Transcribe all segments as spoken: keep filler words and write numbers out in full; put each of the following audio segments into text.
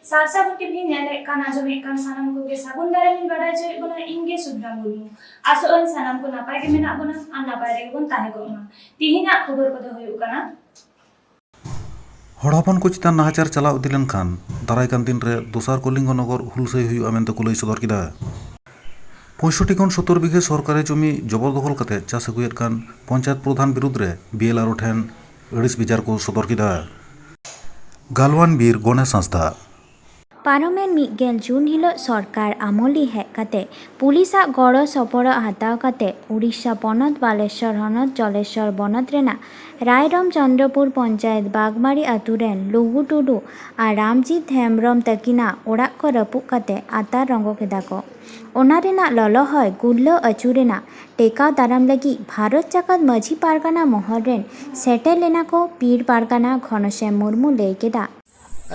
ᱥᱟᱨᱥᱟ TV ᱧᱮᱞᱮᱫ ᱠᱟᱱ, ᱟᱸᱡᱚᱢᱮᱫ ᱠᱟᱱ ᱥᱟᱱᱟᱢ ᱠᱚᱜᱮ ᱥᱟᱹᱜᱩᱱ ᱫᱟᱨᱟᱢ ᱤᱧ ᱵᱟᱰᱟᱭ ᱦᱚᱪᱚᱭᱮᱫ ᱵᱚᱱᱟ, ᱤᱧ ᱜᱮ ᱥᱩᱵᱷᱨᱟ ᱢᱩᱨᱢᱩ᱾ ᱟᱥᱚᱜ ᱟᱹᱧ ᱥᱟᱱᱟᱢ ᱠᱚ ᱱᱟᱯᱟᱭ ᱜᱮ ᱢᱮᱱᱟᱜ ᱵᱚᱱᱟ ᱟᱨ ᱱᱟᱯᱟᱭ ᱨᱮᱜᱮ ᱵᱚᱱ ᱛᱟᱦᱮᱸ ᱠᱚᱜ ᱢᱟ᱾ ᱛᱤᱦᱤᱧᱟᱜ ᱠᱷᱚᱵᱚᱨ ᱠᱚᱫᱚ ᱦᱩᱭᱩᱜ ᱠᱟᱱᱟ᱾ ᱦᱚᱲ ᱦᱚᱯᱚᱱ ᱠᱚ ᱪᱮᱛᱟᱱ ᱱᱟᱦᱟᱪᱟᱨ ᱪᱟᱞᱟᱣ ᱤᱫᱤ ᱞᱮᱱᱠᱷᱟᱱ ᱫᱟᱨᱟᱭ ᱠᱟᱱ ᱫᱤᱱ ᱨᱮ ᱫᱚᱥᱟᱨ ᱠᱚᱞᱤᱝᱜᱚ ᱱᱚᱜᱚᱨ ᱦᱩᱞᱥᱟᱹᱭ ᱦᱩᱭᱩᱜᱼᱟ ᱢᱮᱱᱛᱮ ᱠᱚ ᱞᱟᱹᱭ ᱥᱚᱫᱚᱨ ᱠᱮᱫᱟ᱾ ᱯᱚᱸᱭᱥᱚᱴᱴᱤ ᱠᱷᱚᱱ ᱥᱚᱛᱛᱚᱨ ᱵᱤᱜᱷᱟᱹ ᱥᱚᱨᱠᱟᱨᱤ ᱡᱚᱢᱤ ᱡᱚᱵᱚᱨ ᱫᱚᱠᱷᱚᱞ ᱠᱟᱛᱮ ᱪᱟᱥ ᱟᱹᱜᱩᱭᱮᱫ ᱠᱟᱱ ᱯᱚᱧᱪᱟᱭᱮᱛ ᱯᱨᱚᱫᱷᱟᱱ ᱵᱤᱨᱩᱫᱽ ᱨᱮ ᱵᱤ ᱮᱞ ᱟᱨ ᱳ ᱴᱷᱮᱱ ᱟᱹᱲᱤᱥ ᱵᱮᱡᱟᱨ ᱠᱚ ᱥᱚᱫᱚᱨ ᱠᱮᱫᱟ᱾ ᱜᱟᱞᱣᱟᱱ ᱵᱤᱨ ᱜᱚᱱᱮᱥ ᱦᱟᱸᱥᱫᱟ᱾ ᱯᱟᱨᱚᱢᱮᱱ ᱢᱤᱫ ᱜᱮᱞ ᱡᱩᱱ ᱦᱤᱞᱚᱜ ᱥᱚᱨᱠᱟᱨ ᱟᱢᱚᱞᱤ ᱦᱮᱡ ᱠᱟᱛᱮ ᱯᱩᱞᱤᱥᱟᱜ ᱜᱚᱲᱚ ᱥᱚᱯᱚᱦᱚᱫ ᱦᱟᱛᱟᱣ ᱠᱟᱛᱮ ᱩᱲᱤᱥᱥᱟ ᱯᱚᱱᱚᱛ ᱵᱟᱞᱮᱥᱚᱨ ᱦᱚᱱᱚᱛ ᱡᱚᱞᱮᱥᱚᱨ ᱵᱚᱱᱚᱛ ᱨᱮᱱᱟᱜ ᱨᱟᱭᱨᱚᱢ ᱪᱚᱱᱫᱨᱚᱯᱩᱨ ᱯᱚᱧᱪᱟᱭᱮᱛ ᱵᱟᱜᱽᱢᱟᱨᱤ ᱟᱹᱛᱩ ᱨᱮᱱ ᱞᱩᱜᱩ ᱴᱩᱰᱩ ᱟᱨ ᱨᱟᱢᱡᱤᱛ ᱦᱮᱢᱵᱽᱨᱚᱢ ᱛᱟᱹᱠᱤᱱᱟᱜ ᱚᱲᱟᱜ ᱠᱚ ᱨᱟᱹᱯᱩᱫ ᱠᱟᱛᱮ ᱟᱛᱟᱨ ᱨᱚᱸᱜᱚ ᱠᱮᱫᱟ ᱠᱚ᱾ ᱚᱱᱟ ᱨᱮᱱᱟᱜ ᱞᱚᱞᱚ ᱦᱚᱭ ᱜᱩᱨᱞᱟᱹ ᱟᱹᱪᱩᱨ ᱮᱱᱟ᱾ ᱴᱮᱠᱟᱣ ᱫᱟᱨᱟᱢ ᱞᱟᱹᱜᱤᱫ ᱵᱷᱟᱨᱚᱛ ᱡᱟᱠᱟᱛ ᱢᱟᱹᱡᱷᱤ ᱯᱟᱨᱜᱟᱱᱟ ᱢᱚᱦᱚᱞ ᱨᱮᱱ ᱥᱮᱴᱮᱨ ᱞᱮᱱᱟ ᱠᱚ, ᱯᱤᱲ ᱯᱟᱨᱜᱟᱱᱟ ᱜᱷᱚᱱᱚᱥᱭᱟᱢ ᱢᱩᱨᱢᱩ ᱞᱟᱹᱭ ᱠᱮᱫᱟ᱾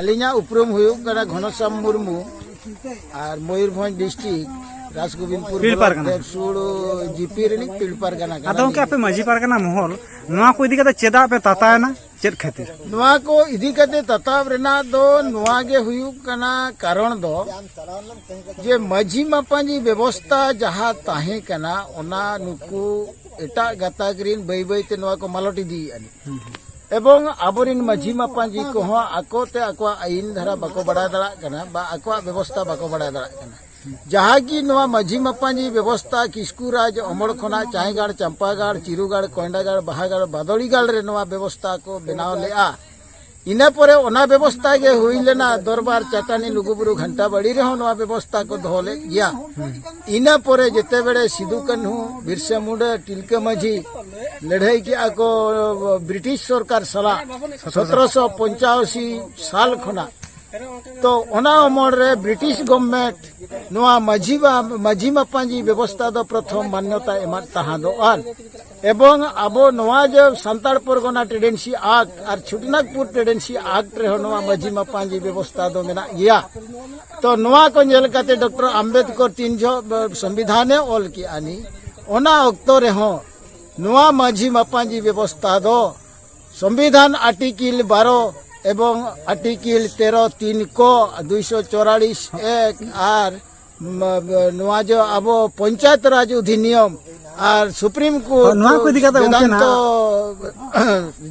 ᱟᱹᱞᱤᱧᱟᱜ ᱩᱯᱨᱩᱢ ᱦᱩᱭᱩᱜ ᱠᱟᱱᱟ ᱜᱷᱚᱱᱚᱥᱭᱟᱢ ᱢᱩᱨᱢᱩ, ᱟᱨ ᱢᱚᱭᱩᱨᱵᱷᱚᱸᱡᱽ ᱰᱤᱥᱴᱨᱤᱠᱴ ᱨᱟᱡᱽᱜᱳᱵᱤᱱᱫᱯᱩᱨ ᱯᱤᱲ ᱵᱞᱚᱠ ᱯᱟᱨᱜᱟᱱᱟ᱾ ᱫᱮᱵᱥᱩᱲ ᱡᱤᱯᱤ ᱨᱤᱱᱤᱡ ᱯᱤᱲ ᱯᱟᱨᱜᱟᱱᱟ ᱠᱟᱱᱟ᱾ ᱟᱫᱚ ᱜᱚᱢᱠᱮ, ᱟᱯᱮ ᱢᱟᱹᱡᱷᱤ ᱯᱟᱨᱜᱟᱱᱟ ᱢᱚᱦᱚᱞ ᱱᱚᱣᱟ ᱠᱚ ᱤᱫᱤ ᱠᱟᱛᱮ ᱪᱮᱫᱟᱜ ᱯᱮ ᱛᱟᱛᱟᱭᱮᱱᱟ? ᱪᱮᱫ ᱠᱷᱟᱹᱛᱤᱨ? ᱱᱚᱣᱟ ᱠᱚ ᱤᱫᱤ ᱠᱟᱛᱮ ᱛᱟᱛᱟᱣ ᱨᱮᱱᱟᱜ ᱫᱚ ᱱᱚᱣᱟ ᱜᱮ ᱦᱩᱭᱩᱜ ᱠᱟᱱᱟ, ᱠᱟᱨᱚᱱ ᱫᱚ ᱡᱮ ᱢᱟᱹᱡᱷᱤ ᱢᱟᱯᱟᱧᱡᱤ ᱵᱮᱵᱚᱥᱛᱟ ᱡᱟᱦᱟᱸ ᱛᱟᱦᱮᱸ ᱠᱟᱱᱟ, ᱚᱱᱟ ᱱᱩᱠᱩ ᱮᱴᱟᱜ ᱜᱟᱛᱟᱠ ᱨᱤᱱ ᱵᱟᱹᱭ ᱵᱟᱹᱭ ᱛᱮ ᱱᱚᱣᱟ ᱠᱚ ᱢᱟᱞᱚᱴ ᱤᱫᱤᱭᱮᱫᱼᱟ᱾ ᱮᱵᱚᱝ ᱟᱵᱚᱨᱤᱱ ᱢᱟᱹᱡᱷᱤ ᱢᱟᱯᱟᱧᱡᱤ ᱠᱚᱦᱚᱸ ᱟᱠᱚᱛᱮ ᱟᱠᱚᱣᱟᱜ ᱟᱹᱭᱤᱱ ᱫᱷᱟᱨᱟ ᱵᱟᱠᱚ ᱵᱟᱲᱟᱭ ᱫᱟᱲᱮᱭᱟᱜ ᱠᱟᱱᱟ ᱵᱟ ᱟᱠᱚᱣᱟᱜ ᱵᱮᱵᱚᱥᱛᱟ ᱵᱟᱠᱚ ᱵᱟᱲᱟᱭ ᱫᱟᱲᱮᱭᱟᱜ ᱠᱟᱱᱟ᱾ ᱡᱟᱦᱟᱸ ᱜᱮ ᱱᱚᱣᱟ ᱢᱟᱹᱡᱷᱤ ᱢᱟᱯᱟᱧᱡᱤ ᱵᱮᱵᱚᱥᱛᱟ ᱠᱤᱥᱠᱩ ᱨᱟᱡᱽ ᱚᱢᱚᱲ ᱠᱷᱚᱱᱟᱜ ᱪᱟᱸᱭᱜᱟᱲ, ᱪᱟᱢᱯᱟᱜᱟᱲ, ᱪᱤᱨᱩᱜᱟᱲ, ᱠᱚᱭᱰᱟᱜᱟᱲ, ᱵᱟᱦᱟᱜᱟᱲ, ᱵᱟᱫᱚᱲᱤᱜᱟᱲ ᱨᱮ ᱱᱚᱣᱟ ᱵᱮᱵᱚᱥᱛᱟ ᱠᱚ ᱵᱮᱱᱟᱣ ᱞᱮᱫᱼᱟ᱾ ᱤᱱᱟᱹ ᱯᱚᱨᱮ ᱚᱱᱟ ᱵᱮᱵᱚᱥᱛᱟ ᱜᱮ ᱦᱩᱭ ᱞᱮᱱᱟ᱾ ᱫᱚᱨᱵᱟᱨ ᱪᱟᱹᱴᱟᱹᱱᱤ ᱞᱩᱜᱩᱵᱩᱨᱩ ᱜᱷᱟᱱᱴᱟ ᱵᱟᱲᱤ ᱨᱮᱦᱚᱸ ᱱᱚᱣᱟ ᱵᱮᱵᱚᱥᱛᱟ ᱠᱚ ᱫᱚᱦᱚ ᱞᱮᱫ ᱜᱮᱭᱟ᱾ ᱤᱱᱟᱹ ᱯᱚᱨᱮ ᱡᱮᱛᱮ ᱵᱮᱲᱮ ᱥᱤᱫᱩ ᱠᱟᱹᱱᱦᱩ, ᱵᱤᱨᱥᱟ ᱢᱩᱱᱰᱟ, ᱴᱤᱞᱠᱟᱹ ᱢᱟᱹᱡᱷᱤ ᱞᱟᱹᱲᱦᱟᱹᱭ ᱠᱮᱜᱼᱟ ᱠᱚ ᱵᱨᱤᱴᱤᱥ ᱥᱚᱨᱠᱟᱨ ᱥᱟᱞᱟᱜ ᱥᱚᱛᱨᱚᱥᱚ ᱯᱚᱧᱪᱟᱥᱤ ᱥᱟᱞ ᱠᱷᱚᱱᱟᱜ, ᱛᱚ ᱚᱱᱟ ᱚᱢᱚᱞ ᱨᱮ ᱵᱨᱤᱴᱤᱥ ᱜᱚᱵᱷᱢᱮᱱᱴ ᱱᱚᱣᱟ ᱢᱟᱹᱡᱷᱤ ᱵᱟ-, ᱢᱟᱹᱡᱷᱤ ᱢᱟᱯᱟᱧᱡᱤ ᱵᱮᱵᱚᱥᱛᱟ ᱫᱚ ᱯᱨᱚᱛᱷᱚᱢ ᱢᱟᱱᱱᱚᱛᱟ ᱮᱢᱟᱫ ᱛᱟᱦᱮᱸᱫᱚᱜᱼᱟ᱾ ᱮᱵᱚᱝ ᱟᱵᱚ ᱱᱚᱣᱟ ᱡᱮ ᱥᱟᱱᱛᱟᱲ ᱯᱚᱨᱜᱚᱱᱟ ᱴᱮᱰᱮᱱᱥᱤ ᱟᱠᱴ ᱟᱨ ᱪᱷᱩᱴᱱᱟᱜᱽᱯᱩᱨ ᱴᱮᱰᱮᱱᱥᱤ ᱟᱠᱴ ᱨᱮᱦᱚᱸ ᱱᱚᱣᱟ ᱢᱟᱹᱡᱷᱤ ᱢᱟᱯᱟᱧᱡᱤ ᱵᱮᱵᱚᱥᱛᱟ ᱫᱚ ᱢᱮᱱᱟᱜ ᱜᱮᱭᱟ᱾ ᱛᱚ ᱱᱚᱣᱟ ᱠᱚ ᱧᱮᱞ ᱠᱟᱛᱮ ᱰᱚᱠᱴᱚᱨ ᱟᱢᱵᱮᱫᱠᱚᱨ ᱛᱤᱱ ᱡᱚᱦᱚᱜ ᱥᱚᱝᱵᱤᱫᱷᱟᱱᱮ ᱚᱞ ᱠᱮᱜᱼᱟ ᱱᱤ, ᱚᱱᱟ ᱚᱠᱛᱚ ᱨᱮᱦᱚᱸ ᱱᱚᱣᱟ ᱢᱟᱹᱡᱷᱤ ᱢᱟᱯᱟᱧᱡᱤ ᱵᱮᱵᱚᱥᱛᱟ ᱫᱚ ᱥᱚᱝᱵᱤᱫᱷᱟᱱ ᱟᱨᱴᱤᱠᱤᱞ ᱵᱟᱨᱚ ᱮᱵᱚᱝ ᱟᱨᱴᱤᱠᱮᱞ ᱛᱮᱨᱚ ᱛᱤᱱ ᱠᱚ, ᱫᱩᱭᱥᱚ ᱪᱩᱣᱟᱞᱤᱥ ᱮᱠ ᱟᱨ ᱢ-, ᱱᱚᱣᱟ ᱡᱮ ᱟᱵᱚ ᱯᱚᱧᱪᱟᱭᱮᱛ ᱨᱟᱡᱽ ᱚᱫᱷᱤᱱᱤᱭᱚᱢ ᱟᱨ ᱥᱩᱯᱨᱤᱢ ᱠᱳᱨᱴ ᱦᱳᱭ, ᱱᱚᱣᱟ ᱠᱚ ᱤᱫᱤ ᱠᱟᱛᱮ ᱜᱚᱢᱠᱮ ᱵᱮᱫᱟᱱᱛᱚ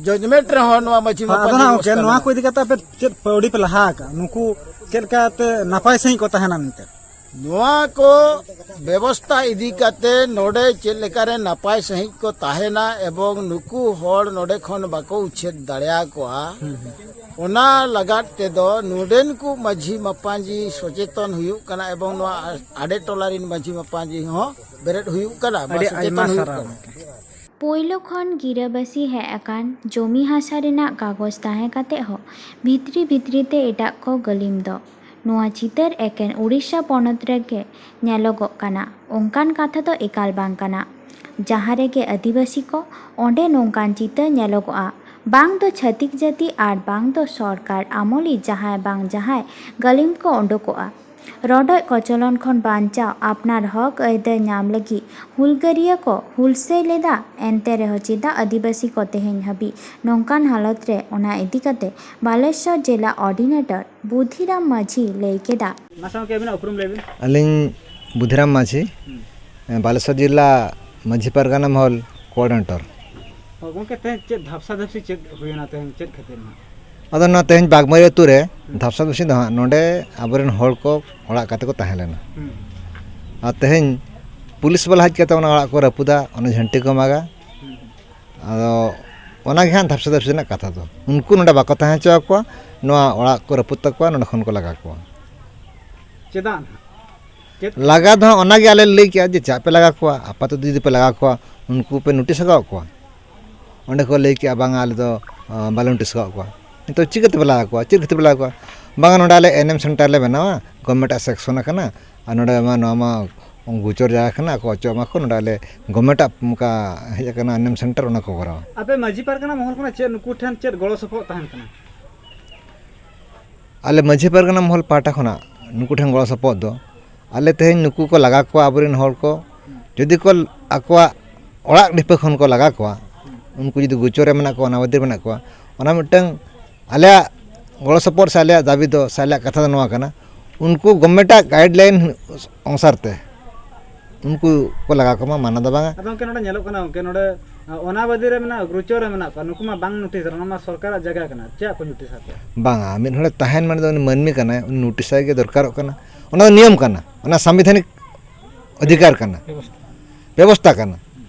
ᱡᱟᱡᱽᱢᱮᱱᱴ ᱨᱮᱦᱚᱸ ᱱᱚᱣᱟ ᱢᱟᱹᱡᱷᱤ ᱦᱳᱭ, ᱟᱫᱚ ᱢᱟᱯᱟᱡᱤ ᱱᱟᱜ ᱜᱚᱢᱠᱮ, ᱱᱚᱣᱟ ᱠᱚ ᱤᱫᱤ ᱠᱟᱛᱮ ᱟᱯᱮ ᱪᱮᱫ ᱯᱟᱹᱣᱲᱤ ᱯᱮ ᱞᱟᱦᱟ ᱟᱠᱟᱫᱼᱟ? ᱱᱩᱠᱩ ᱪᱮᱫ ᱞᱮᱠᱟᱛᱮ ᱱᱟᱯᱟᱭ ᱥᱟᱺᱦᱤᱡ ᱠᱚ ᱛᱟᱦᱮᱱᱟ ᱢᱮᱱᱛᱮ? ᱱᱚᱣᱟ ᱠᱚ ᱵᱮᱵᱚᱥᱛᱟ ᱤᱫᱤ ᱠᱟᱛᱮ ᱱᱚᱰᱮ ᱪᱮᱫ ᱞᱮᱠᱟᱨᱮ ᱱᱟᱯᱟᱭ ᱥᱟᱺᱦᱤᱡ ᱠᱚ ᱛᱟᱦᱮᱱᱟ ᱮᱵᱚᱝ ᱱᱩᱠᱩ ᱦᱚᱲ ᱱᱚᱰᱮ ᱠᱷᱚᱱ ᱵᱟᱠᱚ ᱩᱪᱷᱮᱫ ᱫᱟᱲᱮᱭᱟᱠᱚᱣᱟ, ᱚᱱᱟ ᱞᱟᱜᱟᱫ ᱛᱮᱫᱚ ᱱᱚᱰᱮᱱ ᱠᱚ ᱢᱟᱹᱡᱷᱤ ᱢᱟᱯᱟᱧᱡᱤ ᱥᱚᱪᱮᱛᱚᱱ ᱦᱩᱭᱩᱜ ᱠᱟᱱᱟ ᱮᱵᱚᱝ ᱱᱚᱣᱟ ᱟᱰᱮ ᱴᱚᱞᱟ ᱨᱤᱱ ᱢᱟᱹᱡᱷᱤ ᱢᱟᱯᱟᱧᱡᱤ ᱦᱚᱸ ᱵᱮᱨᱮᱫ ᱦᱩᱭᱩᱜ ᱠᱟᱱᱟ, ᱵᱟ ᱟᱹᱰᱤ ᱥᱚᱪᱮᱛᱚᱱ ᱟᱭᱢᱟ ᱦᱩᱭᱩᱜ ᱥᱟᱨᱦᱟᱣ ᱠᱟᱱᱟ᱾ ᱜᱚᱢᱠᱮ᱾ ᱯᱳᱭᱞᱳ ᱠᱷᱚᱱ ᱜᱤᱨᱟᱹᱵᱟᱹᱥᱤ ᱦᱮᱡ ᱟᱠᱟᱱ ᱡᱚᱢᱤ ᱦᱟᱥᱟ ᱨᱮᱱᱟᱜ ᱠᱟᱜᱚᱡᱽ ᱛᱟᱦᱮᱸ ᱠᱟᱛᱮ ᱦᱚᱸ ᱵᱷᱤᱛᱨᱤ ᱵᱷᱤᱛᱨᱤ ᱛᱮ ᱮᱴᱟᱜ ᱠᱚ ᱜᱟᱹᱞᱤᱢ ᱫᱚ ᱱᱚᱣᱟ ᱪᱤᱛᱟᱹᱨ ᱮᱠᱮᱱ ᱩᱲᱤᱥᱥᱟ ᱯᱚᱱᱚᱛ ᱨᱮᱜᱮ ᱧᱮᱞᱚᱜᱚᱜ ᱠᱟᱱᱟ, ᱚᱱᱠᱟᱱ ᱠᱟᱛᱷᱟ ᱫᱚ ᱮᱠᱟᱞ ᱵᱟᱝ ᱠᱟᱱᱟ᱾ ᱡᱟᱦᱟᱸ ᱨᱮᱜᱮ ᱟᱹᱫᱤᱵᱟᱹᱥᱤ ᱠᱚ, ᱚᱸᱰᱮ ᱱᱚᱝᱠᱟᱱ ᱪᱤᱛᱟᱹᱨ ᱧᱮᱞᱚᱜᱚᱜᱼᱟ᱾ ᱵᱟᱝ ᱫᱚ ᱪᱷᱟᱹᱛᱤᱠ ᱡᱟᱹᱛᱤ ᱟᱨ ᱵᱟᱝ ᱫᱚ ᱥᱚᱨᱠᱟᱨ ᱟᱢᱚᱞᱤ ᱡᱟᱦᱟᱸᱭ ᱵᱟᱝ ᱡᱟᱦᱟᱸᱭ ᱜᱟᱹᱞᱤᱢ ᱠᱚ ᱩᱰᱩᱠᱚᱜᱼᱟ᱾ ᱨᱚᱰᱚᱡ ᱠᱚᱪᱚᱞᱚᱱ ᱠᱷᱚᱱ ᱵᱟᱧᱪᱟᱣ ᱟᱯᱱᱟᱨ ᱦᱚᱠ ᱟᱹᱭᱫᱟᱹᱨ ᱧᱟᱢ ᱞᱟᱹᱜᱤᱫ ᱦᱩᱞᱜᱟᱹᱨᱤᱭᱟᱹ ᱠᱚ ᱦᱩᱞᱥᱟᱹᱭ ᱞᱮᱫᱟ᱾ ᱮᱱᱛᱮ ᱨᱮᱦᱚᱸ ᱪᱮᱫᱟᱜ ᱟᱹᱫᱤᱵᱟᱹᱥᱤ ᱠᱚ ᱛᱮᱦᱮᱧ ᱦᱟᱹᱵᱤᱡ ᱱᱚᱝᱠᱟᱱ ᱦᱟᱞᱚᱛ ᱨᱮ? ᱚᱱᱟ ᱤᱫᱤ ᱠᱟᱛᱮ ᱵᱟᱞᱮᱥᱚᱨ ᱡᱮᱞᱟ ᱚᱨᱰᱤᱱᱮᱴᱚᱨ ᱵᱩᱫᱷᱤᱨᱟᱢ ᱢᱟᱹᱡᱷᱤ ᱞᱟᱹᱭ ᱠᱮᱫᱟ᱾ ᱢᱟᱥᱮ ᱜᱚᱢᱠᱮ, ᱟᱹᱵᱤᱱᱟᱜ ᱩᱯᱨᱩᱢ ᱞᱟᱹᱭ ᱵᱤᱱ᱾ ᱟᱹᱞᱤᱧ ᱵᱩᱫᱷᱤᱨᱟᱢ ᱢᱟᱹᱡᱷᱤ, ᱦᱩᱸ᱾ ᱵᱟᱞᱮᱥᱚᱨ ᱡᱮᱞᱟ ᱢᱟᱹᱡᱷᱤ ᱯᱟᱨᱜᱟᱱᱟ ᱢᱚᱦᱚᱞ ᱠᱳᱚᱨᱰᱤᱱᱮᱴᱚᱨ᱾ ᱦᱳᱭ ᱜᱚᱢᱠᱮ, ᱛᱮᱦᱮᱧ ᱪᱮᱫ ᱫᱷᱟᱯᱥᱟ ᱫᱷᱟᱯᱥᱤ ᱪᱮᱫ ᱦᱩᱭᱮᱱᱟ ᱛᱮᱦᱮᱧ, ᱪᱮᱫ ᱠᱷᱟᱹᱛᱤᱨ ᱱᱟᱜ? ᱟᱫᱚ ᱱᱚᱣᱟ ᱛᱮᱦᱮᱧ ᱵᱟᱜᱽᱢᱟᱹᱨᱤ ᱟᱹᱛᱩ ᱨᱮ ᱦᱩᱸ᱾ ᱫᱷᱟᱯᱥᱟ ᱫᱷᱟᱯᱥᱤ ᱫᱚ ᱦᱟᱸᱜ ᱱᱚᱰᱮ ᱟᱵᱚᱨᱮᱱ ᱦᱚᱲ ᱠᱚ ᱚᱲᱟᱜ ᱠᱟᱛᱮ ᱠᱚ ᱛᱟᱦᱮᱸ ᱞᱮᱱᱟ᱾ ᱦᱩᱸ᱾ ᱟᱨ ᱛᱮᱦᱮᱧ ᱯᱩᱞᱤᱥ ᱵᱟᱞᱟ ᱦᱮᱡ ᱠᱟᱛᱮ ᱚᱱᱟ ᱚᱲᱟᱜ ᱠᱚ ᱨᱟᱹᱯᱩᱫᱟ, ᱚᱱᱟ ᱡᱷᱟᱹᱱᱴᱤ ᱠᱚ ᱢᱟᱜᱟ᱾ ᱦᱩᱸ᱾ ᱟᱫᱚ ᱚᱱᱟᱜᱮ ᱦᱟᱸᱜ ᱫᱷᱟᱯᱥᱟ ᱫᱷᱟᱯᱥᱤ ᱨᱮᱱᱟᱜ ᱠᱟᱛᱷᱟ ᱫᱚ᱾ ᱩᱱᱠᱩ ᱱᱚᱰᱮ ᱵᱟᱠᱚ ᱛᱟᱦᱮᱸ ᱦᱚᱪᱚ ᱟᱠᱚᱣᱟ, ᱱᱚᱣᱟ ᱚᱲᱟᱜ ᱠᱚ ᱨᱟᱹᱯᱩᱫ ᱛᱟᱠᱚᱣᱟ, ᱱᱚᱰᱮ ᱠᱷᱚᱱ ᱠᱚ ᱞᱟᱜᱟ ᱠᱚᱣᱟ᱾ ᱪᱮᱫᱟᱜ ᱱᱟᱦᱟᱜ? ᱪᱮᱫ? ᱞᱟᱜᱟ ᱫᱚ ᱦᱟᱸᱜ ᱚᱱᱟᱜᱮ ᱟᱞᱮ ᱞᱮ ᱞᱟᱹᱭ ᱠᱮᱜᱼᱟ ᱡᱮ ᱪᱟᱜ ᱯᱮ ᱞᱟᱜᱟ ᱠᱚᱣᱟ, ᱟᱯᱟᱛᱚᱛᱚ ᱡᱩᱫᱤ ᱯᱮ ᱞᱟᱜᱟ ᱠᱚᱣᱟ, ᱩᱱᱠᱩ ᱯᱮ ᱱᱳᱴᱤᱥ ᱟᱠᱟᱫ ᱠᱚᱣᱟ? ᱚᱸᱰᱮ ᱠᱚ ᱞᱟᱹᱭ ᱠᱮᱜᱼᱟ, "ᱵᱟᱝᱟ, ᱟᱞᱮ ᱫᱚ, ᱟᱸ, ᱵᱟᱞᱮ ᱱᱳᱴᱤᱥ ᱟᱠᱟᱫ ᱠᱚᱣᱟ᱾" ᱱᱤᱛᱚᱜ ᱪᱤᱠᱟᱹ ᱛᱮᱯᱮ ᱞᱟᱜᱟ ᱠᱚᱣᱟ? ᱪᱮᱫ ᱠᱷᱟᱹᱛᱤᱨ ᱯᱮ ᱞᱟᱜᱟ ᱠᱚᱣᱟ? "ᱵᱟᱝᱟ, ᱱᱚᱰᱮ ᱟᱞᱮ ᱮᱱ ᱮᱢ ᱥᱮᱱᱴᱟᱨ ᱞᱮ ᱵᱮᱱᱟᱣᱟ, ᱜᱚᱵᱷᱚᱨᱱᱢᱮᱱᱴ ᱟᱜ ᱥᱮᱠᱥᱚᱱ ᱠᱟᱱᱟ, ᱟᱨ ᱱᱚᱰᱮ ᱢᱟ ᱱᱚᱣᱟ ᱢᱟ ᱜᱳᱪᱚᱨ ᱡᱟᱭᱜᱟ ᱠᱟᱱᱟ, ᱟᱠᱚ ᱚᱪᱚᱜ ᱢᱟᱠᱚ, ᱱᱚᱰᱮ ᱟᱞᱮ ᱜᱚᱵᱷᱚᱨᱱᱢᱮᱱᱴ ᱟᱜ ᱚᱱᱠᱟ ᱦᱮᱡ ᱟᱠᱟᱱᱟ ᱮᱱ ᱮᱢ ᱥᱮᱱᱴᱟᱨ, ᱚᱱᱟ ᱠᱚ ᱠᱚᱨᱟᱣᱟ᱾" ᱟᱯᱮ ᱢᱟᱹᱡᱷᱤ ᱯᱟᱨᱜᱟᱱᱟ ᱢᱚᱦᱚᱞ ᱠᱷᱚᱱᱟᱜ ᱪᱮᱫ ᱱᱩᱠᱩ ᱴᱷᱮᱱ ᱪᱮᱫ ᱜᱚᱲᱚ ᱥᱚᱯᱚᱦᱚᱫ ᱛᱟᱦᱮᱱ ᱠᱟᱱᱟ? ᱟᱞᱮ ᱢᱟᱹᱡᱷᱤ ᱯᱟᱨᱜᱟᱱᱟ ᱢᱚᱦᱚᱞ ᱯᱟᱦᱴᱟ ᱠᱷᱚᱱᱟᱜ ᱱᱩᱠᱩ ᱴᱷᱮᱱ ᱜᱚᱲᱚ ᱥᱚᱯᱚᱦᱚᱫ ᱫᱚ, ᱟᱞᱮ ᱛᱮᱦᱮᱧ ᱱᱩᱠᱩ ᱠᱚ ᱞᱟᱜᱟ ᱠᱚᱣᱟ, ᱟᱵᱚᱨᱮᱱ ᱦᱚᱲ ᱠᱚ, ᱡᱩᱫᱤ ᱠᱚ ᱟᱠᱚᱣᱟᱜ ᱚᱲᱟᱜ ᱰᱷᱤᱯᱟᱹ ᱠᱷᱚᱱ ᱠᱚ ᱞᱟᱜᱟ ᱠᱚᱣᱟ, ᱩᱱᱠᱩ ᱡᱩᱫᱤ ᱜᱳᱪᱚᱨ ᱨᱮ ᱢᱮᱱᱟᱜ ᱠᱚᱣᱟ, ᱚᱱᱟᱵᱟᱫᱤ ᱨᱮ ᱢᱮᱱᱟᱜ ᱠᱚᱣᱟ, ᱚᱱᱟ ᱢᱤᱫᱴᱟᱝ ᱟᱞᱮᱭᱟᱜ ᱜᱚᱲᱚ ᱥᱚᱯᱚᱦᱚᱫ ᱥᱮ ᱟᱞᱮᱭᱟᱜ ᱫᱟᱹᱵᱤ ᱫᱚ ᱥᱮ ᱟᱞᱮᱭᱟᱜ ᱠᱟᱛᱷᱟ ᱫᱚ ᱱᱚᱣᱟ ᱠᱟᱱᱟ, ᱩᱱᱠᱩ ᱜᱚᱵᱷᱢᱮᱱᱴᱟᱜ ᱜᱟᱭᱤᱰᱞᱟᱭᱤᱱ ᱚᱱᱩᱥᱟᱨ ᱛᱮ ᱩᱱᱠᱩ ᱠᱚ ᱞᱟᱜᱟᱣ ᱠᱚᱢᱟ, ᱢᱟᱱᱟ ᱫᱚ ᱵᱟᱝᱟ᱾ ᱟᱫᱚ ᱜᱚᱢᱠᱮ, ᱱᱚᱰᱮ ᱧᱮᱞᱚᱜ ᱠᱟᱱᱟ, ᱜᱚᱢᱠᱮ, ᱱᱚᱰᱮ, ᱟ, ᱚᱱᱟ ᱵᱟᱫᱤ ᱨᱮ ᱢᱮᱱᱟᱜ, ᱜᱨᱩᱪᱚ ᱨᱮ ᱢᱮᱱᱟᱜ ᱠᱚᱣᱟ, ᱱᱩᱠᱩ ᱢᱟ ᱵᱟᱝ ᱱᱳᱴᱤᱥ ᱨᱮ, ᱚᱱᱟ ᱢᱟ ᱥᱚᱨᱠᱟᱨᱟᱜ ᱡᱟᱭᱜᱟ ᱠᱟᱱᱟ, ᱪᱮᱫᱟᱜ ᱠᱚ ᱱᱳᱴᱤᱥ ᱟᱯᱮᱭᱟ? ᱵᱟᱝᱟ, ᱢᱤᱫ ᱦᱚᱲᱮ ᱛᱟᱦᱮᱱ ᱢᱟᱱᱮ ᱫᱚ ᱩᱱᱤ ᱢᱟᱹᱱᱢᱤ ᱠᱟᱱᱟᱭ, ᱩᱱᱤ ᱱᱳᱴᱤᱥ ᱟᱭ ᱜᱮ ᱫᱚᱨᱠᱟᱨᱚᱜ ᱠᱟᱱᱟ, ᱚᱱᱟ ᱫᱚ ᱱᱤᱭᱚᱢ ᱠᱟᱱᱟ, ᱚᱱᱟ ᱥᱟᱝᱵᱤᱫᱷᱟᱱᱤᱠ ᱚᱫᱷᱤᱠᱟᱨ ᱠᱟᱱᱟ, ᱵᱮᱵᱚᱥᱛᱷᱟ ᱠᱟᱱᱟ᱾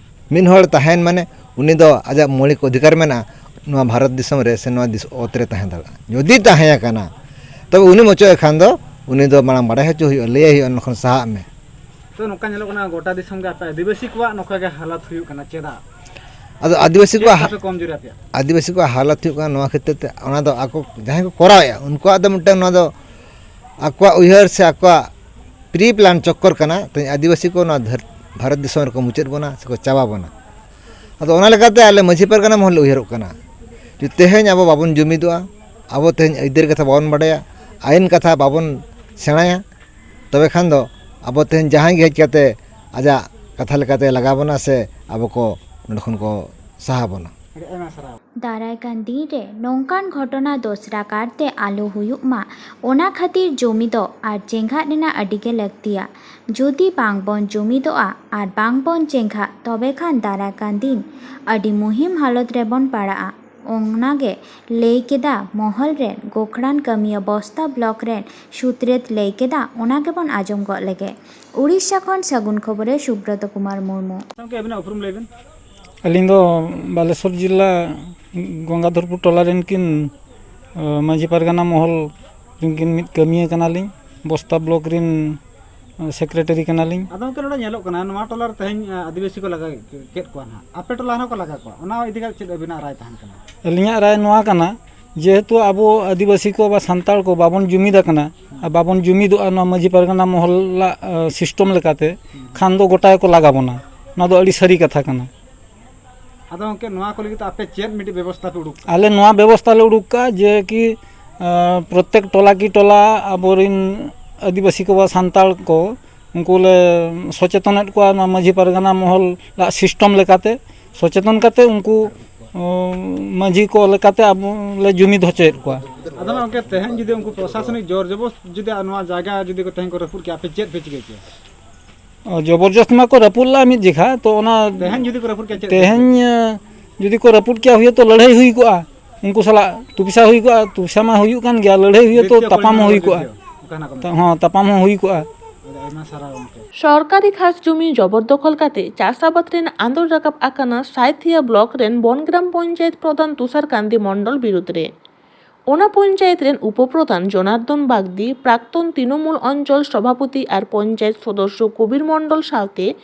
ᱢᱤᱫ ᱦᱚᱲ ᱛᱟᱦᱮᱱ ᱢᱟᱱᱮ ᱩᱱᱤ ᱫᱚ ᱟᱡᱟᱜ ᱢᱳᱣᱞᱤᱠ ᱚᱫᱷᱤᱠᱟᱨ ᱢᱮᱱᱟᱜᱼᱟ, ᱱᱚᱣᱟ ᱵᱷᱟᱨᱚᱛ ᱫᱤᱥᱚᱢ ᱨᱮ ᱥᱮ ᱱᱚᱣᱟ ᱫᱤᱥ-, ᱚᱛ ᱨᱮ ᱛᱟᱦᱮᱸ ᱫᱟᱲᱮᱭᱟᱜᱼᱟ᱾ ᱡᱩᱫᱤ ᱛᱟᱦᱮᱸ ᱟᱠᱟᱱᱟ, ᱛᱚᱵᱮ ᱩᱱᱤᱢ ᱚᱪᱚᱜ ᱮ ᱠᱷᱟᱱ ᱫᱚ ᱩᱱᱤ ᱫᱚ ᱢᱟᱲᱟᱝ ᱵᱟᱲᱟᱭ ᱦᱚᱪᱚ ᱦᱩᱭᱩᱜᱼᱟ, ᱞᱟᱹᱭ ᱦᱩᱭᱩᱜᱼᱟ, ᱱᱚᱸᱰᱮ ᱠᱷᱚᱱ ᱥᱟᱦᱟᱜ ᱢᱮ᱾ ᱛᱚ, ᱱᱚᱝᱠᱟ ᱧᱮᱞᱚᱜ ᱠᱟᱱᱟ, ᱜᱚᱴᱟ ᱫᱤᱥᱚᱢ ᱜᱮ ᱟᱯᱮ ᱟᱹᱫᱤᱵᱟᱹᱥᱤ ᱠᱚᱣᱟᱜ ᱱᱚᱝᱠᱟ ᱜᱮ ᱦᱟᱞᱚᱛ ᱦᱩᱭᱩᱜ ᱠᱟᱱᱟ, ᱪᱮᱫᱟᱜ? ᱟᱫᱚ ᱟᱹᱫᱤᱵᱟᱹᱥᱤ ᱪᱮᱫ ᱠᱚᱣᱟᱜ ᱦᱟ-, ᱠᱟᱯᱮ ᱠᱚᱢᱡᱩᱨᱤ ᱟᱯᱮᱭᱟ? ᱟᱹᱫᱤᱵᱟᱹᱥᱤ ᱠᱚᱣᱟᱜ ᱦᱟᱞᱚᱛ ᱦᱩᱭᱩᱜ ᱠᱟᱱᱟ ᱱᱚᱣᱟ ᱠᱷᱟᱹᱛᱤᱨ ᱛᱮ, ᱚᱱᱟ ᱫᱚ ᱟᱠᱚ ᱡᱟᱦᱟᱸᱭ ᱠᱚ ᱠᱚᱨᱟᱣᱮᱫᱼᱟ, ᱩᱱᱠᱩᱣᱟᱜ ᱫᱚ ᱢᱤᱫᱴᱟᱝ ᱱᱚᱣᱟ ᱫᱚ ᱟᱠᱚᱣᱟᱜ ᱩᱭᱦᱟᱹᱨ ᱥᱮ ᱟᱠᱚᱣᱟᱜ ᱯᱨᱤ ᱯᱞᱟᱱ ᱪᱚᱠᱠᱚᱨ ᱠᱟᱱᱟ, ᱛᱮᱦᱮᱧ ᱟᱹᱫᱤᱵᱟᱹᱥᱤ ᱠᱚ ᱱᱚᱣᱟ ᱫᱷᱟᱹᱨ-, ᱵᱷᱟᱨᱚᱛ ᱫᱤᱥᱚᱢ ᱨᱮᱠᱚ ᱢᱩᱪᱟᱹᱫ ᱵᱚᱱᱟ ᱥᱮᱠᱚ ᱪᱟᱵᱟ ᱵᱚᱱᱟ᱾ ᱟᱫᱚ ᱚᱱᱟ ᱞᱮᱠᱟᱛᱮ ᱟᱞᱮ ᱢᱟᱹᱡᱷᱤ ᱯᱟᱨᱜᱟᱱᱟ ᱢᱚᱦᱚᱞ ᱞᱮ ᱩᱭᱦᱟᱹᱨᱚᱜ ᱠᱟᱱᱟ, ᱡᱮ ᱛᱮᱦᱮᱧ ᱟᱵᱚ ᱵᱟᱵᱚᱱ ᱡᱩᱢᱤᱫᱚᱜᱼᱟ, ᱟᱵᱚ ᱛᱮᱦᱮᱧ ᱟᱹᱭᱫᱟᱹᱨ ᱠᱟᱛᱷᱟ ᱵᱟᱵᱚᱱ ᱵᱟᱰᱟᱭᱟ, ᱟᱹᱭᱤᱱ ᱠᱟᱛᱷᱟ ᱵᱟᱵᱚᱱ ᱥᱮᱬᱟᱭᱟ, ᱛᱚᱵᱮ ᱠᱷᱟᱱ ᱫᱚ ᱟᱵᱚ ᱛᱮᱦᱮᱧ ᱡᱟᱦᱟᱸᱭ ᱜᱮ ᱦᱮᱡ ᱠᱟᱛᱮ ᱟᱡᱟᱜ ᱠᱟᱛᱷᱟ ᱞᱮᱠᱟᱛᱮ ᱞᱟᱜᱟᱣ ᱵᱚᱱᱟ ᱥᱮ ᱟᱵᱚ ᱠᱚ ᱱᱚᱸᱰᱮ ᱠᱷᱚᱱ ᱠᱚ ᱥᱟᱦᱟ ᱵᱚᱱᱟ᱾ ᱟᱹᱰᱤ ᱟᱭᱢᱟ ᱥᱟᱨᱦᱟᱣ᱾ ᱫᱟᱨᱟᱭ ᱠᱟᱱ ᱫᱤᱱ ᱨᱮ ᱱᱚᱝᱠᱟᱱ ᱜᱷᱚᱴᱚᱱᱟ ᱫᱚᱥᱨᱟ ᱠᱟᱨᱛᱮ ᱟᱞᱚ ᱦᱩᱭᱩᱜ ᱢᱟ, ᱚᱱᱟ ᱠᱷᱟᱹᱛᱤᱨ ᱡᱩᱢᱤᱫᱚᱜ ᱟᱨ ᱪᱮᱸᱜᱷᱟᱜ ᱨᱮᱱᱟᱜ ᱟᱹᱰᱤ ᱜᱮ ᱞᱟᱹᱠᱛᱤᱭᱟ᱾ ᱡᱩᱫᱤ ᱵᱟᱝ ᱵᱚᱱ ᱡᱩᱢᱤᱫᱚᱜᱼᱟ ᱟᱨ ᱵᱟᱝ ᱵᱚᱱ ᱪᱮᱸᱜᱷᱟᱜ, ᱛᱚᱵᱮ ᱠᱷᱟᱱ ᱫᱟᱨᱟᱭ ᱠᱟᱱ ᱫᱤᱱ ᱟᱹᱰᱤ ᱢᱩᱦᱤᱢ ᱦᱟᱞᱚᱛ ᱨᱮᱵᱚᱱ ᱯᱟᱲᱟᱜᱼᱟ᱾ ᱚᱱᱟ ᱜᱮ ᱞᱟᱹᱭ ᱠᱮᱫᱟ ᱢᱚᱦᱚᱞ ᱨᱮᱱ ᱜᱚᱠᱷᱲᱟᱱ ᱠᱟᱹᱢᱤᱭᱟᱹ ᱵᱚᱥᱛᱟ ᱵᱞᱚᱠ ᱨᱮᱱ ᱥᱩᱛᱨᱮᱛ ᱞᱟᱹᱭ ᱠᱮᱫᱟ᱾ ᱚᱱᱟ ᱜᱮᱵᱚᱱ ᱟᱸᱡᱚᱢ ᱜᱚᱫ ᱞᱮᱜᱮ᱾ ᱩᱲᱤᱥᱥᱟ ᱠᱷᱚᱱ ᱥᱟᱹᱜᱩᱱ ᱠᱷᱚᱵᱚᱨᱮ ᱥᱩᱵᱨᱚᱛ ᱠᱩᱢᱟᱨ ᱢᱩᱨᱢᱩ᱾ ᱜᱚᱢᱠᱮ, ᱟᱹᱵᱤᱱᱟᱜ ᱩᱯᱨᱩᱢ ᱞᱟᱹᱭ ᱵᱤᱱ᱾ ᱟᱹᱞᱤᱧ ᱫᱚ ᱵᱟᱞᱮᱥᱚᱨ ᱡᱤᱞᱟ ᱜᱚᱝᱜᱟᱫᱷᱚᱨᱯᱩᱨ ᱴᱚᱞᱟ ᱨᱮᱱ ᱠᱤᱱ, ᱟᱸ, ᱢᱟᱹᱡᱷᱤ ᱯᱟᱨᱜᱟᱱᱟ ᱢᱚᱦᱚᱞ ᱨᱮᱱ ᱠᱤᱱ ᱢᱤᱫ ᱠᱟᱹᱢᱤᱭᱟᱹ ᱠᱟᱱᱟᱞᱤᱧ, ᱵᱚᱥᱛᱟ ᱵᱞᱚᱠ ᱨᱮᱱ, ᱟᱸ, ᱥᱮᱠᱨᱮᱴᱟᱨᱤ ᱠᱟᱱᱟᱞᱤᱧ᱾ ᱟᱫᱚ ᱜᱚᱢᱠᱮ, ᱱᱚᱰᱮ ᱧᱮᱞᱚᱜ ᱠᱟᱱᱟ, ᱱᱚᱣᱟ ᱴᱚᱞᱟ ᱨᱮ ᱛᱮᱦᱮᱧ, ᱟᱸ, ᱟᱹᱫᱤᱵᱟᱹᱥᱤ ᱠᱚ ᱞᱟᱜᱟ ᱠᱮᱫ ᱠᱚᱣᱟ ᱱᱟᱦᱟᱜ, ᱟᱯᱮ ᱴᱚᱞᱟ ᱨᱮᱦᱚᱸ ᱠᱚ ᱞᱟᱜᱟ ᱠᱚᱣᱟ, ᱚᱱᱟ ᱤᱫᱤ ᱠᱟᱛᱮ ᱪᱮᱫ ᱟᱹᱵᱤᱱᱟᱜ ᱨᱟᱭ ᱛᱟᱦᱮᱱ ᱠᱟᱱᱟ? ᱟᱹᱞᱤᱧᱟᱜ ᱨᱟᱭ ᱱᱚᱣᱟ ᱠᱟᱱᱟ, ᱡᱮᱦᱮᱛᱩ ᱟᱵᱚ ᱟᱹᱫᱤᱵᱟᱹᱥᱤ ᱠᱚ ᱵᱟ ᱥᱟᱱᱛᱟᱲ ᱠᱚ ᱵᱟᱵᱚᱱ ᱡᱩᱢᱤᱫ ᱟᱠᱟᱱᱟ ᱟᱨ ᱵᱟᱵᱚᱱ ᱡᱩᱢᱤᱫᱚᱜᱼᱟ ᱱᱚᱣᱟ ᱢᱟᱹᱡᱷᱤ ᱯᱟᱨᱜᱟᱱᱟ ᱢᱚᱦᱚᱞᱟᱜ, ᱟᱸ, ᱥᱤᱥᱴᱚᱢ ᱞᱮᱠᱟᱛᱮ, ᱠᱷᱟᱱ ᱫᱚ ᱜᱚᱴᱟ ᱜᱮᱠᱚ ᱞᱟᱜᱟ ᱵᱚᱱᱟ᱾ ᱱᱚᱣᱟ ᱫᱚ ᱟᱹᱰᱤ ᱥᱟᱹᱨᱤ ᱠᱟᱛᱷᱟ ᱠᱟᱱᱟ᱾ ᱟᱫᱚ ᱜᱚᱢᱠᱮ, ᱱᱚᱣᱟ ᱠᱚ ᱞᱟᱹᱜᱤᱫ ᱛᱮ ᱟᱯᱮ ᱪᱮᱫ ᱢᱤᱫᱴᱤᱡ ᱵᱮᱵᱚᱥᱛᱷᱟ ᱯᱮ ᱩᱰᱩᱠ ᱠᱟᱜᱼᱟ? ᱟᱞᱮ ᱱᱚᱣᱟ ᱵᱮᱵᱚᱥᱛᱷᱟ ᱞᱮ ᱩᱰᱩᱠ ᱠᱟᱜᱼᱟ ᱡᱮ ᱠᱤ, ᱟᱸ, ᱯᱨᱚᱛᱮᱠ ᱴᱚᱞᱟ ᱠᱤ ᱴᱚᱞᱟ ᱟᱵᱚᱨᱮᱱ ᱟᱹᱫᱤᱵᱟᱹᱥᱤ ᱠᱚ ᱵᱟ ᱥᱟᱱᱛᱟᱲ ᱠᱚ, ᱩᱱᱠᱩ ᱞᱮ ᱥᱚᱪᱮᱛᱚᱱᱮᱫ ᱠᱚᱣᱟ ᱱᱚᱣᱟ ᱢᱟᱹᱡᱷᱤ ᱯᱟᱨᱜᱟᱱᱟ ᱢᱚᱦᱚᱞᱟᱜ ᱥᱤᱥᱴᱚᱢ ᱞᱮᱠᱟᱛᱮ᱾ ᱥᱚᱪᱮᱛᱚᱱ ᱠᱟᱛᱮ ᱩᱱᱠᱩ ᱢᱟᱹᱡᱷᱤ ᱠᱚ ᱞᱮᱠᱟᱛᱮ ᱟᱵᱚ ᱞᱮ ᱡᱩᱢᱤᱫ ᱦᱚᱪᱚᱭᱮᱫ ᱠᱚᱣᱟ᱾ ᱟᱫᱚ ᱱᱟᱜ ᱜᱚᱢᱠᱮ, ᱛᱮᱦᱮᱧ ᱡᱩᱫᱤ ᱩᱱᱠᱩ ᱯᱨᱚᱥᱟᱥᱚᱱᱤᱠ ᱡᱳᱨ ᱡᱚᱵᱚᱥ ᱡᱩᱫᱤ ᱱᱚᱣᱟ ᱡᱟᱭᱜᱟ ᱡᱩᱫᱤ ᱠᱚ ᱛᱮᱦᱮᱧ ᱠᱚ ᱨᱟᱹᱯᱩᱫ ᱠᱮᱭᱟ, ᱟᱯᱮ ᱪᱮᱫ ᱯᱮ ᱪᱤᱠᱟᱹ ᱠᱮᱭᱟ? ᱚ, ᱡᱚᱵᱚᱨᱡᱚᱥᱛ ᱢᱟ ᱠᱚ ᱨᱟᱹᱯᱩᱫ ᱞᱮᱫᱼᱟ ᱢᱤᱫ ᱡᱮᱠᱷᱟ, ᱛᱚ ᱚᱱᱟ ᱛᱮᱦᱮᱧ ᱡᱩᱫᱤ ᱠᱚ ᱨᱟᱹᱯᱩᱫ ᱠᱮᱭᱟ, ᱪᱮᱫ ᱯᱮ ᱛᱮᱦᱮᱧ, ᱪᱤᱠᱟᱹ ᱠᱮᱭᱟ? ᱮ, ᱡᱩᱫᱤ ᱠᱚ ᱨᱟᱹᱯᱩᱫ ᱠᱮᱭᱟ, ᱦᱩᱭᱛᱚ ᱞᱟᱹᱲᱦᱟᱹᱭ ᱦᱩᱭ ᱠᱚᱜᱼᱟ᱾ ᱩᱱᱠᱩ ᱥᱟᱞᱟᱜ ᱛᱩᱯᱤᱥᱟ ᱦᱩᱭ ᱠᱚᱜᱼᱟ, ᱛᱩᱯᱤᱥᱟ ᱢᱟ ᱦᱩᱭᱩᱜ ᱠᱟᱱ ᱜᱮᱭᱟ, ᱞᱟᱹᱲᱦᱟᱹᱭ ᱦᱩᱭᱩᱜᱼᱟ, ᱛᱚ ᱵᱤᱨᱛᱤᱭᱚ ᱛᱟᱯᱟᱢ ᱦᱚᱸ ᱯᱚᱨᱤᱢᱟᱱ ᱦᱩᱭ ᱵᱟᱹᱲᱛᱤ ᱠᱚᱜᱼᱟ᱾ ᱦᱩᱭᱩᱜᱼᱟ, ᱚᱱᱠᱟ ᱦᱮᱱᱟᱜ ᱠᱚ ᱛᱚ, ᱢᱮᱱᱟ᱾ ᱦᱚᱸ, ᱛᱟᱯᱟᱢ ᱦᱚᱸ ᱦᱩᱭ ᱠᱚᱜᱼᱟ᱾ ᱟᱹᱰᱤ ᱟᱭᱢᱟ ᱥᱟᱨᱦᱟᱣ ᱜᱚᱢᱠᱮ᱾ ᱥᱚᱨᱠᱟᱨᱤ ᱠᱷᱟᱥ ᱡᱩᱢᱤ ᱡᱚᱵᱚᱨ ᱫᱚᱠᱷᱚᱞ ᱠᱟᱛᱮ ᱪᱟᱥ ᱟᱵᱟᱫ ᱨᱮᱱᱟᱜ ᱟᱸᱫᱳᱲ ᱨᱟᱠᱟᱵ ᱟᱠᱟᱱᱟ ᱥᱟᱭᱛᱷᱤᱭᱟ ᱵᱞᱚᱠ ᱨᱮᱱ ᱵᱚᱱᱜᱨᱟᱢ ᱯᱚᱧᱪᱟᱭᱮᱛ ᱯᱨᱚᱫᱷᱟᱱ ᱛᱩᱥᱟᱨ ᱠᱟᱱᱛᱤ ᱢᱚᱱᱰᱚᱞ ᱵᱤᱨᱩᱫᱽ ᱨᱮ᱾ ᱚᱱᱟ ᱯᱚᱧᱪᱟᱭᱮᱛ ᱨᱮᱱ ᱩᱯᱚᱯᱨᱚᱫᱷᱟᱱ ᱡᱚᱱᱟᱨᱫᱚᱱ ᱵᱟᱜᱫᱤ, ᱯᱨᱟᱠᱛᱚᱱ ᱛᱨᱤᱱᱚᱢᱩᱞ ᱚᱧᱪᱚᱞ ᱥᱚᱵᱷᱟᱯᱚᱛᱤ ᱟᱨ ᱯᱚᱧᱪᱟᱭᱮᱛ ᱥᱚᱫᱚᱥᱥᱚ ᱠᱚᱵᱤᱨ ᱢᱚᱱᱰᱚᱞ ᱥᱟᱶᱛᱮ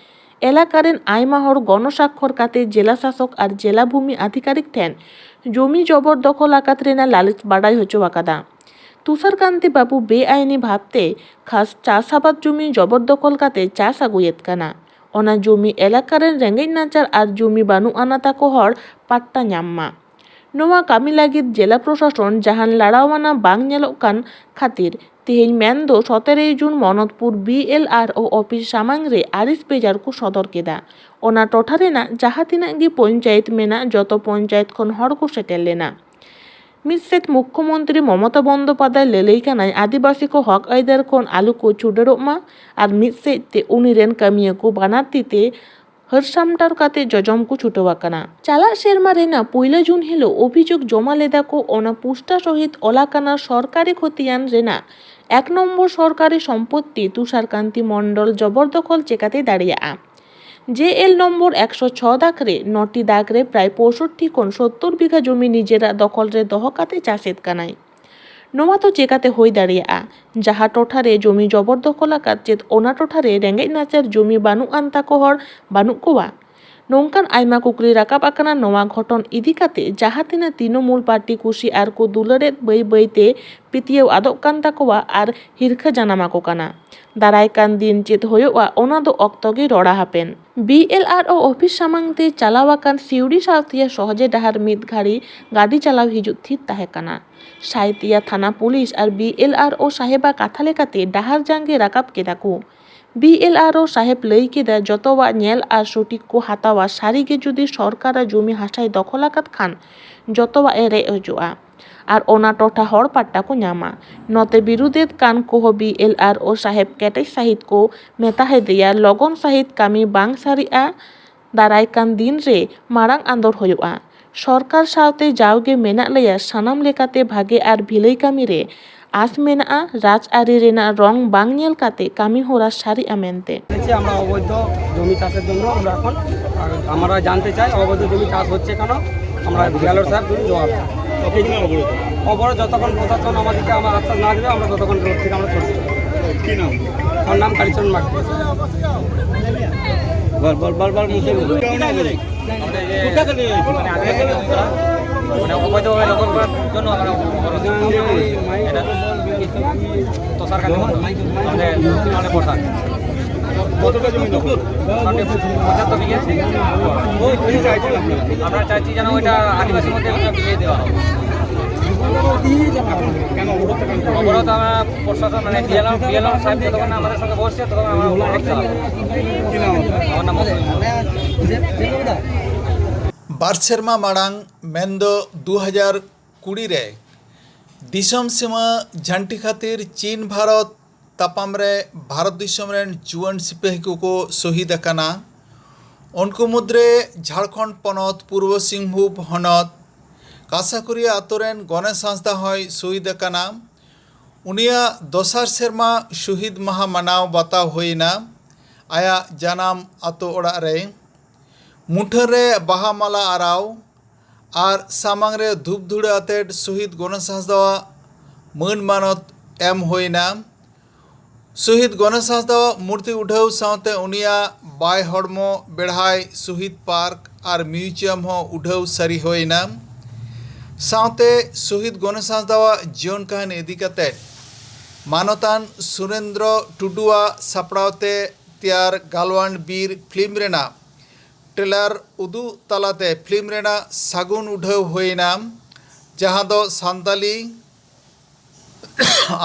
ᱮᱞᱟᱠᱟ ᱨᱮᱱ ᱟᱭᱢᱟ ᱦᱚᱲ ᱜᱚᱱᱚ ᱥᱟᱠᱠᱷᱚᱨ ᱠᱟᱛᱮ ᱡᱮᱞᱟ ᱥᱟᱥᱚᱠ ᱟᱨ ᱡᱮᱞᱟ ᱵᱷᱩᱢᱤ ᱟᱫᱷᱤᱠᱟᱨᱤᱠ ᱴᱷᱮᱱ ᱡᱚᱢᱤ ᱡᱚᱵᱚᱨ ᱫᱚᱠᱷᱚᱞ ᱟᱠᱟᱫ ᱨᱮᱱᱟᱜ ᱞᱟᱹᱞᱤᱥ ᱵᱟᱰᱟᱭ ᱦᱚᱪᱚ ᱟᱠᱟᱫᱟ᱾ ᱛᱩᱥᱟᱨ ᱠᱟᱱᱛᱤ ᱵᱟᱹᱵᱩ ᱵᱮᱟᱭᱤᱱᱤ ᱵᱷᱟᱵᱽᱛᱮ ᱠᱷᱟᱥ ᱪᱟᱥ ᱟᱵᱟᱫ ᱡᱚᱢᱤ ᱡᱚᱵᱚᱨ ᱫᱚᱠᱷᱚᱞ ᱠᱟᱛᱮ ᱪᱟᱥ ᱟᱹᱜᱩᱭᱮᱫ ᱠᱟᱱᱟ᱾ ᱚᱱᱟ ᱡᱚᱢᱤ ᱮᱞᱟᱠᱟ ᱨᱮᱱ ᱨᱮᱸᱜᱮᱡ ᱱᱟᱪᱟᱨ ᱟᱨ ᱡᱚᱢᱤ ᱵᱟᱹᱱᱩᱜ ᱟᱱᱟ ᱛᱟᱠᱚ ᱦᱚᱲ ᱯᱟᱴᱴᱟ ᱧᱟᱢ ᱢᱟ᱾ ᱱᱚᱣᱟ ᱠᱟᱹᱢᱤ ᱞᱟᱹᱜᱤᱫ ᱡᱮᱞᱟ ᱯᱨᱚᱥᱟᱥᱚᱱ ᱡᱟᱦᱟᱱ ᱞᱟᱲᱟᱣᱟᱱᱟ ᱵᱟᱝ ᱧᱮᱞᱚᱜ ᱠᱟᱱ ᱠᱷᱟᱹᱛᱤᱨ ᱛᱮᱦᱮᱧ ᱢᱮᱱᱫᱚ ᱥᱚᱛᱮᱨᱚᱭ ᱡᱩᱱ ᱢᱚᱱᱚᱛᱯᱩᱨ ᱵᱤ ᱮᱞ ᱟᱨ ᱳ ᱚᱯᱷᱤᱥ ᱥᱟᱢᱟᱝ ᱨᱮ ᱟᱹᱲᱤᱥ ᱵᱮᱡᱟᱨ ᱠᱚ ᱥᱚᱫᱚᱨ ᱠᱮᱫᱟ᱾ ᱚᱱᱟ ᱴᱚᱴᱷᱟ ᱨᱮᱱᱟᱜ ᱡᱟᱦᱟᱸ ᱛᱤᱱᱟᱹᱜ ᱜᱮ ᱯᱚᱧᱪᱟᱭᱮᱛ ᱢᱮᱱᱟᱜ, ᱡᱚᱛᱚ ᱯᱚᱧᱪᱟᱭᱮᱛ ᱠᱷᱚᱱ ᱦᱚᱲ ᱠᱚ ᱥᱮᱴᱮᱨ ᱞᱮᱱᱟ᱾ ᱢᱤᱫ ᱥᱮᱫ ᱢᱩᱠᱠᱷᱚᱢᱚᱱᱛᱨᱤ ᱢᱚᱢᱚᱛᱟ ᱵᱚᱱᱫᱳᱯᱟᱫᱽᱭᱟᱭ ᱞᱟᱹᱞᱟᱹᱭ ᱠᱟᱱᱟᱭ, ᱟᱹᱫᱤᱵᱟᱹᱥᱤ ᱠᱚ ᱦᱚᱠ ᱟᱹᱭᱫᱟᱹᱨ ᱠᱷᱚᱱ ᱟᱞᱚ ᱠᱚ ᱪᱷᱩᱰᱟᱹᱨᱚᱜ ᱢᱟ, ᱟᱨ ᱢᱤᱫ ᱥᱮᱫ ᱛᱮ ᱩᱱᱤ ᱨᱮᱱ ᱠᱟᱹᱢᱤᱭᱟᱹ ᱠᱚ ᱵᱟᱱᱟᱨ ᱛᱤ ᱛᱮ ᱦᱟᱹᱨ ᱥᱟᱢᱴᱟᱣ ᱠᱟᱛᱮ ᱡᱚᱡᱚᱢ ᱠᱚ ᱪᱷᱩᱴᱟᱹᱣ ᱟᱠᱟᱱᱟ᱾ ᱪᱟᱞᱟᱜ ᱥᱮᱨᱢᱟ ᱨᱮᱱᱟᱜ ᱯᱩᱭᱞᱟᱹ ᱡᱩᱱ ᱦᱤᱞᱳᱜ ᱚᱵᱷᱤᱡᱳᱜᱽ ᱡᱚᱢᱟ ᱞᱮᱫᱟ ᱠᱚ, ᱚᱱᱟ ᱯᱩᱥᱴᱟ ᱥᱚᱦᱤᱛ ᱚᱞ ᱟᱠᱟᱱᱟ ᱥᱚᱨᱠᱟᱨᱤ ᱠᱷᱚᱛᱤᱭᱟᱱ ᱨᱮᱱᱟᱜ ᱮᱠ ᱱᱚᱢᱵᱚᱨ ᱥᱚᱨᱠᱟᱨᱤ ᱥᱚᱢᱯᱚᱛᱛᱤ ᱛᱩᱥᱟᱨ ᱠᱟᱱᱛᱤ ᱢᱚᱱᱰᱚᱞ ᱡᱚᱵᱚᱨ ᱫᱚᱠᱷᱚᱞ ᱪᱮᱠᱟᱛᱮ ᱫᱟᱲᱮᱭᱟᱜᱼᱟ? ᱡᱮ ᱮᱞ ᱱᱚᱢᱵᱚᱨ ᱮᱠᱥᱚ ᱪᱷᱚ ᱫᱟᱜᱽ ᱨᱮ ᱱᱚᱴᱤ ᱫᱟᱜᱽ ᱨᱮ ᱯᱨᱟᱭ ᱯᱚᱸᱭᱥᱚᱴᱴᱤ ᱠᱷᱚᱱ ᱥᱚᱛᱛᱚᱨ ᱵᱤᱜᱷᱟ ᱡᱚᱢᱤ ᱱᱤᱡᱮᱨᱟᱜ ᱫᱚᱠᱷᱚᱞ ᱨᱮ ᱫᱚᱦᱚ ᱠᱟᱛᱮ ᱪᱟᱥᱮᱫ ᱠᱟᱱᱟᱭ᱾ ᱱᱚᱣᱟ ᱫᱚ ᱪᱮᱠᱟᱛᱮ ᱦᱩᱭ ᱫᱟᱲᱮᱭᱟᱜᱼᱟ? ᱡᱟᱦᱟᱸ ᱴᱚᱴᱷᱟ ᱨᱮ ᱡᱚᱢᱤ ᱡᱚᱵᱚᱨ ᱫᱚᱠᱷᱚᱞ ᱟᱠᱟᱫ, ᱪᱮᱫ ᱚᱱᱟ ᱴᱚᱴᱷᱟ ᱨᱮ ᱨᱮᱸᱜᱮᱡ ᱱᱟᱪᱟᱨ ᱡᱚᱢᱤ ᱵᱟᱹᱱᱩᱜ ᱟᱱ ᱛᱟᱠᱚ ᱦᱚᱲ ᱵᱟᱹᱱᱩᱜ ᱠᱚᱣᱟ? ᱱᱚᱝᱠᱟᱱ ᱟᱭᱢᱟ ᱠᱩᱠᱞᱤ ᱨᱟᱠᱟᱵ ᱟᱠᱟᱱᱟ᱾ ᱱᱚᱣᱟ ᱜᱷᱚᱴᱚᱱ ᱤᱫᱤ ᱠᱟᱛᱮ ᱡᱟᱦᱟᱸ ᱛᱤᱱᱟᱹᱜ ᱛᱨᱤᱱᱚᱢᱩᱞ ᱯᱟᱨᱴᱤ ᱠᱩᱥᱤ ᱟᱨ ᱠᱚ ᱫᱩᱞᱟᱹᱲᱮᱫ, ᱵᱟᱹᱭ ᱵᱟᱹᱭ ᱛᱮ ᱯᱟᱹᱛᱭᱟᱹᱣ ᱟᱫᱚᱜ ᱠᱟᱱ ᱛᱟᱠᱚᱣᱟ ᱟᱨ ᱦᱤᱨᱠᱷᱟᱹ ᱡᱟᱱᱟᱢ ᱟᱠᱚ ᱠᱟᱱᱟ᱾ ᱫᱟᱨᱟᱭ ᱠᱟᱱ ᱫᱤᱱ ᱪᱮᱫ ᱦᱩᱭᱩᱜᱼᱟ, ᱚᱱᱟ ᱫᱚ ᱚᱠᱛᱚ ᱜᱮ ᱨᱚᱲᱟ ᱦᱟᱯᱮᱱ᱾ ᱵᱤ ᱮᱞ ᱟᱨ ᱳ ᱚᱯᱷᱤᱥ ᱥᱟᱢᱟᱝ ᱛᱮ ᱪᱟᱞᱟᱣ ᱟᱠᱟᱱ ᱥᱤᱣᱲᱤ ᱥᱟᱶᱛᱤᱭᱟᱹ ᱥᱚᱦᱚᱡᱮ ᱰᱟᱦᱟᱨ ᱢᱤᱫ ᱜᱷᱟᱹᱲᱤ ᱜᱟᱹᱰᱤ ᱪᱟᱞᱟᱣ ᱦᱤᱡᱩᱜ ᱛᱷᱤᱨ ᱛᱟᱦᱮᱸ ᱠᱟᱱᱟ᱾ ᱥᱟᱭᱛᱤᱭᱟ ᱛᱷᱟᱱᱟ ᱯᱩᱞᱤᱥ ᱟᱨ ᱵᱤ ᱮᱞ ᱟᱨ ᱳ ᱥᱟᱦᱮᱵᱟ ᱠᱟᱛᱷᱟ ᱞᱮᱠᱟᱛᱮ ᱰᱟᱦᱟᱨ ᱡᱟᱸᱜᱮ ᱨᱟᱠᱟᱵ ᱠᱮᱫᱟ ᱠᱚ᱾ ᱵᱤ ᱮᱞ ᱟᱨ ᱳ ᱥᱟᱦᱮᱵᱽ ᱞᱟᱹᱭ ᱠᱮᱫᱟ, ᱡᱚᱛᱚᱣᱟᱜ ᱧᱮᱞ ᱟᱨ ᱥᱚᱴᱷᱤᱠ ᱠᱚ ᱦᱟᱛᱟᱣᱟ᱾ ᱥᱟᱹᱨᱤ ᱜᱮ ᱡᱩᱫᱤ ᱥᱚᱨᱠᱟᱨᱟᱜ ᱡᱩᱢᱤ ᱦᱟᱥᱟᱭ ᱫᱚᱠᱷᱚᱞ ᱟᱠᱟᱫ ᱠᱷᱟᱱ ᱡᱚᱛᱚᱣᱟᱜ ᱮ ᱨᱮᱡ ᱦᱚᱪᱚᱜᱼᱟ ᱟᱨ ᱚᱱᱟ ᱴᱚᱴᱷᱟ ᱦᱚᱲ ᱯᱟᱴᱴᱟ ᱠᱚ ᱧᱟᱢᱟ᱾ ᱱᱚᱛᱮ ᱵᱤᱨᱩᱫᱮᱫ ᱠᱟᱱ ᱠᱚᱦᱚᱸ ᱵᱤ ᱮᱞ ᱟᱨ ᱳ ᱥᱟᱦᱮᱵᱽ ᱠᱮᱴᱮᱡ ᱥᱟᱹᱦᱤᱡ ᱠᱚ ᱢᱮᱛᱟ ᱦᱮᱫᱮᱭᱟ, ᱞᱚᱜᱚᱱ ᱥᱟᱹᱦᱤᱡ ᱠᱟᱹᱢᱤ ᱵᱟᱝ ᱥᱟᱹᱨᱤᱜᱼᱟ, ᱫᱟᱨᱟᱭ ᱠᱟᱱ ᱫᱤᱱ ᱨᱮ ᱢᱟᱨᱟᱝ ᱟᱸᱫᱳᱲ ᱦᱩᱭᱩᱜᱼᱟ᱾ ᱥᱚᱨᱠᱟᱨ ᱥᱟᱶᱛᱮ ᱡᱟᱣᱜᱮ ᱢᱮᱱᱟᱜ ᱞᱮᱭᱟ, ᱥᱟᱱᱟᱢ ᱞᱮᱠᱟᱛᱮ ᱵᱷᱟᱜᱮ ᱟᱨ ᱵᱷᱟᱹᱞᱟᱹᱭ ᱠᱟᱹᱢᱤ ᱨᱮ ᱟᱥ ᱢᱮᱱᱟᱜᱼᱟ᱾ ᱨᱟᱡᱽ ᱟᱹᱨᱤ ᱨᱮᱱᱟᱜ ᱨᱚᱝ ᱵᱟᱝ ᱧᱮᱞ ᱠᱟᱛᱮ ᱠᱟᱹᱢᱤ ᱦᱚᱨᱟ ᱥᱟᱹᱨᱤᱜᱼᱟ ᱢᱮᱱᱛᱮ᱾ যে আমরা অবৈধ জমি চাষের জন্য আমরা এখন আমরা জানতে চাই অবৈধ জমি চাষ হচ্ছে কেন। আমরা বিএলআর সাহেব তুমি জবাব চাই। অবরোধ যতক্ষণ প্রশাসন আমাদেরকে আমার আশ্বাস না দেবে আমরা ততক্ষণ রোড থেকে আমরা সরে যাবো। কি নাম? আমার নাম কালীচরণ মার্ডি। বল বল বল বল মুখে বল। মানে অবৈধভাবে দখল করার জন্য আমরা অবরোধ। এটা তসার কাছে আমাদের দক্ষিণ অনেক প্রধান। কতটা জমি দখল? পঁচাত্তর বিঘে। কি চাইছেন আপনারা? আমরা চাইছি যেন ওইটা আদিবাসীর মধ্যে একটা মিলিয়ে দেওয়া হয়। কেন অবরোধটা কেন? অবরোধ আমরা প্রশাসন মানে বিএলও বিএলও সাহেব যতক্ষণ না আমাদের সঙ্গে বসছে ততক্ষণ আমরা অবরোধ চালাবো। কি নাম আপনার? আমার নাম মকসুদ। ᱵᱟᱨ ᱥᱮᱨᱢᱟ ᱢᱟᱲᱟᱝ, ᱢᱮᱱᱫᱚ ᱫᱩ ᱦᱟᱡᱟᱨ ᱠᱩᱲᱤ ᱨᱮ, ᱫᱤᱥᱚᱢ ᱥᱤᱢᱟᱹ ᱡᱷᱟᱹᱱᱴᱤ ᱠᱷᱟᱹᱛᱤᱨ ᱪᱤᱱ ᱵᱷᱟᱨᱚᱛ ᱛᱟᱯᱟᱢ ᱨᱮ ᱵᱷᱟᱨᱚᱛ ᱫᱤᱥᱚᱢ ᱨᱮᱱ ᱡᱩᱣᱟᱹᱱ ᱥᱤᱯᱟᱹᱦᱤ ᱠᱚᱠᱚ ᱥᱚᱦᱤᱫ ᱟᱠᱟᱱᱟ᱾ ᱩᱱᱠᱩ ᱢᱩᱫᱽᱨᱮ ᱡᱷᱟᱲᱠᱷᱚᱸᱰ ᱯᱚᱱᱚᱛ ᱯᱩᱨᱵᱚ ᱥᱤᱝᱵᱷᱩᱢ ᱦᱚᱱᱚᱛ ᱠᱟᱥᱟᱠᱩᱨᱤᱭᱟ ᱟᱛᱳ ᱨᱮᱱ ᱜᱚᱱᱮᱥ ᱦᱟᱸᱥᱫᱟ ᱦᱚᱸᱭ ᱥᱚᱦᱤᱫ ᱟᱠᱟᱱᱟ᱾ ᱩᱱᱤᱭᱟᱜ ᱫᱚᱥᱟᱨ ᱥᱮᱨᱢᱟ ᱥᱚᱦᱤᱫ ᱢᱟᱦᱟ ᱢᱟᱱᱟᱣ ᱵᱟᱛᱟᱣ ᱦᱩᱭᱮᱱᱟ ᱟᱭᱟᱜ ᱡᱟᱱᱟᱢ ᱟᱛᱳ ᱚᱲᱟᱜ ᱨᱮ᱾ ᱢᱩᱴᱷᱟᱹᱱ ᱨᱮ ᱵᱟᱦᱟ ᱢᱟᱞᱟ ᱟᱨᱟᱣ ᱟᱨ ᱥᱟᱢᱟᱝ ᱨᱮ ᱫᱷᱩᱯ ᱫᱷᱩᱲᱟᱹ ᱟᱛᱮᱫ ᱥᱚᱦᱤᱫ ᱜᱚᱱᱮᱥ ᱦᱟᱸᱥᱫᱟᱣᱟᱜ ᱢᱟᱹᱱ ᱢᱟᱱᱚᱛ ᱮᱢ ᱦᱩᱭᱮᱱᱟ᱾ ᱥᱚᱦᱤᱫ ᱜᱚᱱᱮᱥ ᱦᱟᱸᱥᱫᱟᱣᱟᱜ ᱢᱩᱨᱛᱤ ᱩᱰᱷᱟᱹᱣ ᱥᱟᱶᱛᱮ ᱩᱱᱤᱭᱟᱜ ᱵᱟᱭ ᱦᱚᱲᱢᱚ ᱵᱮᱲᱦᱟᱭ ᱥᱚᱦᱤᱫ ᱯᱟᱨᱠ ᱟᱨ ᱢᱤᱭᱩᱡᱤᱭᱟᱢ ᱦᱚᱸ ᱩᱰᱷᱟᱹᱣ ᱥᱟᱹᱨᱤ ᱦᱩᱭᱮᱱᱟ᱾ ᱥᱟᱶᱛᱮ ᱥᱚᱦᱤᱫ ᱜᱚᱱᱮᱥ ᱦᱟᱸᱥᱫᱟᱣᱟᱜ ᱡᱤᱭᱚᱱ ᱠᱟᱹᱦᱱᱤ ᱤᱫᱤ ᱠᱟᱛᱮ ᱢᱟᱱᱚᱛᱟᱱ ᱥᱩᱨᱮᱱᱫᱨᱚ ᱴᱩᱰᱩᱣᱟᱜ ᱥᱟᱯᱲᱟᱣ ᱛᱮ ᱛᱮᱭᱟᱨ ᱜᱟᱞᱣᱟᱱ ᱵᱤᱨ ᱯᱷᱤᱞᱢ ᱨᱮᱱᱟᱜ ᱴᱨᱮᱞᱟᱨ ᱩᱫᱩᱜ ᱛᱟᱞᱟᱛᱮ ᱯᱷᱤᱞᱢ ᱨᱮᱱᱟᱜ ᱥᱟᱹᱜᱩᱱ ᱩᱰᱷᱟᱹᱣ ᱦᱩᱭᱮᱱᱟ, ᱡᱟᱦᱟᱸ ᱫᱚ ᱥᱟᱱᱛᱟᱞᱤ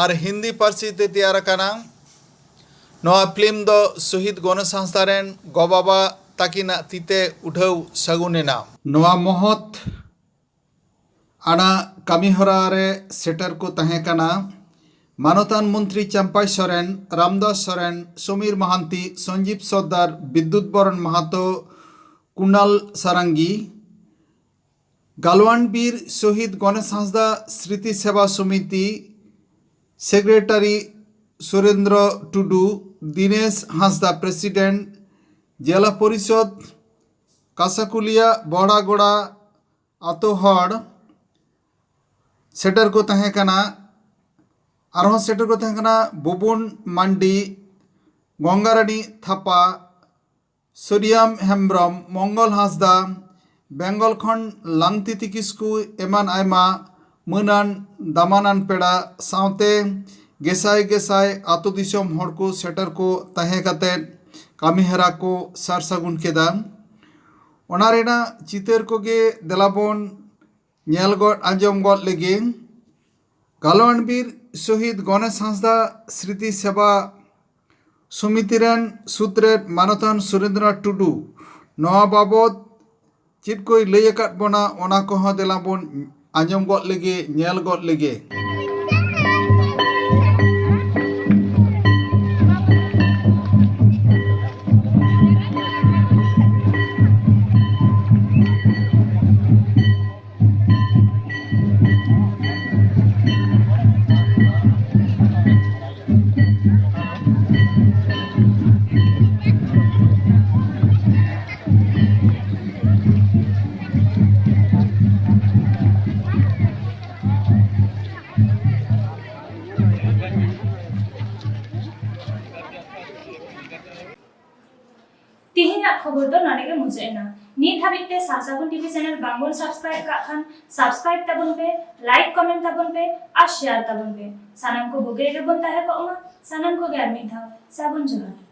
ᱟᱨ ᱦᱤᱱᱫᱤ ᱯᱟᱹᱨᱥᱤ ᱛᱮ ᱛᱮᱭᱟᱨ ᱟᱠᱟᱱᱟ᱾ ᱱᱚᱣᱟ ᱯᱷᱤᱞᱢ ᱫᱚ ᱥᱚᱦᱤᱫ ᱜᱚᱱᱮᱥ ᱦᱟᱸᱥᱫᱟ ᱨᱮᱱ ᱜᱚ-ᱵᱟᱵᱟ ᱛᱟᱹᱠᱤᱱᱟᱜ ᱛᱤᱛᱮ ᱩᱰᱷᱟᱹᱣ ᱥᱟᱹᱜᱩᱱ ᱮᱱᱟ᱾ ᱱᱚᱣᱟ ᱢᱚᱦᱚᱛ ᱟᱱᱟᱜ ᱠᱟᱹᱢᱤᱦᱚᱨᱟ ᱨᱮ ᱥᱮᱴᱮᱨ ᱠᱚ ᱛᱟᱦᱮᱸ ᱠᱟᱱᱟ ᱢᱟᱱᱚᱛᱟᱱ ᱢᱚᱱᱛᱨᱤ ᱪᱟᱢᱯᱟᱭ ᱥᱚᱨᱮᱱ, ᱨᱟᱢᱫᱟᱥ ᱥᱚᱨᱮᱱ, ᱥᱚᱢᱤᱨ ᱢᱟᱦᱟᱱᱛᱤ, ᱥᱚᱧᱡᱤᱵ ᱥᱚᱨᱫᱟᱨ, ᱵᱤᱫᱽᱫᱩᱛ ᱵᱚᱨᱚᱱ ᱢᱟᱦᱟᱛᱚ, ᱠᱩᱱᱟᱞ ᱥᱟᱨᱟᱝᱜᱤ, ᱜᱟᱞᱣᱟᱱ ᱵᱤᱨ ᱥᱚᱦᱤᱫ ᱜᱚᱱᱮᱥ ᱦᱟᱸᱥᱫᱟ ᱥᱨᱤᱛᱤ ᱥᱮᱵᱟ ᱥᱚᱢᱤᱛᱤ ᱥᱮᱠᱨᱮᱴᱟᱨᱤ ᱥᱩᱨᱮᱱᱫᱨᱚ ᱴᱩᱰᱩ, ᱫᱤᱱᱮᱥ ᱦᱟᱸᱥᱫᱟ ᱯᱨᱮᱥᱤᱰᱮᱱᱴ, ᱡᱮᱞᱟ ᱯᱚᱨᱤᱥᱚᱫᱽ ᱠᱟᱥᱟᱠᱩᱞᱤᱭᱟ ᱵᱚᱲᱟᱜᱚᱲᱟ ᱟᱛᱳ ᱦᱚᱲ ᱥᱮᱴᱮᱨ ᱠᱚ ᱛᱟᱦᱮᱸ ᱠᱟᱱᱟ᱾ ᱟᱨᱦᱚᱸ ᱥᱮᱴᱮᱨ ᱠᱚ ᱛᱟᱦᱮᱸ ᱠᱟᱱᱟ ᱵᱩᱵᱩᱱ ᱢᱟᱱᱰᱤ, ᱜᱚᱝᱜᱟᱨᱟᱱᱤ ᱛᱷᱟᱯᱟ, ᱥᱩᱨᱤᱭᱟᱢ ᱦᱮᱢᱵᱨᱚᱢ, ᱢᱚᱝᱜᱚᱞ ᱦᱟᱸᱥᱫᱟ, ᱵᱮᱝᱜᱚᱞ ᱠᱷᱚᱱ ᱞᱟᱝᱛᱤᱛᱤ ᱠᱤᱥᱠᱩ, ᱮᱢᱟᱱ ᱟᱭᱢᱟ ᱢᱟᱹᱱᱟᱱ ᱫᱟᱢᱟᱱᱟᱱ ᱯᱮᱲᱟ ᱥᱟᱶᱛᱮ ᱜᱮᱥᱟᱭ ᱜᱮᱥᱟᱭ ᱟᱹᱛᱩ ᱫᱤᱥᱚᱢ ᱦᱚᱲ ᱠᱚ ᱥᱮᱴᱮᱨ ᱠᱚ ᱛᱟᱦᱮᱸ ᱠᱟᱛᱮ ᱠᱟᱹᱢᱤᱦᱚᱨᱟ ᱠᱚ ᱥᱟᱨ ᱥᱟᱹᱜᱩᱱ ᱠᱮᱫᱟ᱾ ᱚᱱᱟ ᱨᱮᱱᱟᱜ ᱪᱤᱛᱟᱹᱨ ᱠᱚᱜᱮ ᱫᱮᱞᱟᱵᱚᱱ ᱧᱮᱞ ᱜᱚᱫ ᱟᱸᱡᱚᱢ ᱜᱚᱫ ᱞᱮᱜᱮ᱾ ᱜᱟᱞᱣᱟᱱ ᱵᱤᱨ ᱥᱚᱦᱤᱫ ᱜᱚᱱᱮᱥ ᱦᱟᱸᱥᱫᱟ ᱥᱨᱤᱛᱤ ᱥᱮᱵᱟ ᱥᱚᱢᱤᱛᱤ ᱨᱮᱱ ᱥᱩᱛᱨᱮᱛ ᱢᱟᱱᱚᱛᱟᱱ ᱥᱩᱨᱮᱱᱫᱨᱚᱱᱟᱛᱷ ᱴᱩᱰᱩ ᱱᱚᱣᱟ ᱵᱟᱵᱚᱛ ᱪᱮᱫ ᱠᱚᱭ ᱞᱟᱹᱭ ᱟᱠᱟᱫ ᱵᱚᱱᱟ, ᱚᱱᱟ ᱠᱚᱦᱚᱸ ᱫᱮᱞᱟ ᱵᱚᱱ ᱟᱸᱡᱚᱢ ᱜᱚᱫ ᱞᱮᱜᱮ, ᱧᱮᱞ ᱜᱚᱫ ᱞᱮᱜᱮ᱾ ᱛᱮᱦᱮᱧᱟᱜ ᱠᱷᱚᱵᱚᱨ ᱫᱚ ᱱᱚᱰᱮ ᱜᱮ ᱢᱩᱪᱟᱹᱫ ᱮᱱᱟ᱾ ᱱᱤᱛ ᱦᱟᱹᱵᱤᱡ ᱛᱮ ᱥᱟᱨ ᱥᱟᱹᱜᱩᱱ ᱴᱤᱵᱷᱤ ᱪᱮᱱᱮᱞ ᱵᱟᱝᱵᱚᱱ ᱥᱟᱵᱥᱠᱨᱟᱭᱤᱵ ᱠᱟᱜ ᱠᱷᱟᱱ, ᱥᱟᱵᱥᱠᱨᱟᱭᱤᱵ ᱛᱟᱵᱚᱱ ᱯᱮ, ᱞᱟᱭᱤᱠ ᱠᱚᱢᱮᱱᱴ ᱛᱟᱵᱚᱱ ᱯᱮ ᱟᱨ ᱥᱮᱭᱟᱨ ᱛᱟᱵᱚᱱ ᱯᱮ᱾ ᱥᱟᱱᱟᱢ ᱠᱚ ᱵᱩᱜᱤ ᱨᱮᱜᱮ ᱵᱚᱱ ᱛᱟᱦᱮᱸ ᱠᱚᱜ ᱢᱟ᱾ ᱥᱟᱱᱟᱢ ᱠᱚᱜᱮ ᱟᱨ ᱢᱤᱫ ᱫᱷᱟᱣ ᱥᱟᱹᱜᱩᱱ ᱡᱚᱦᱟᱨ᱾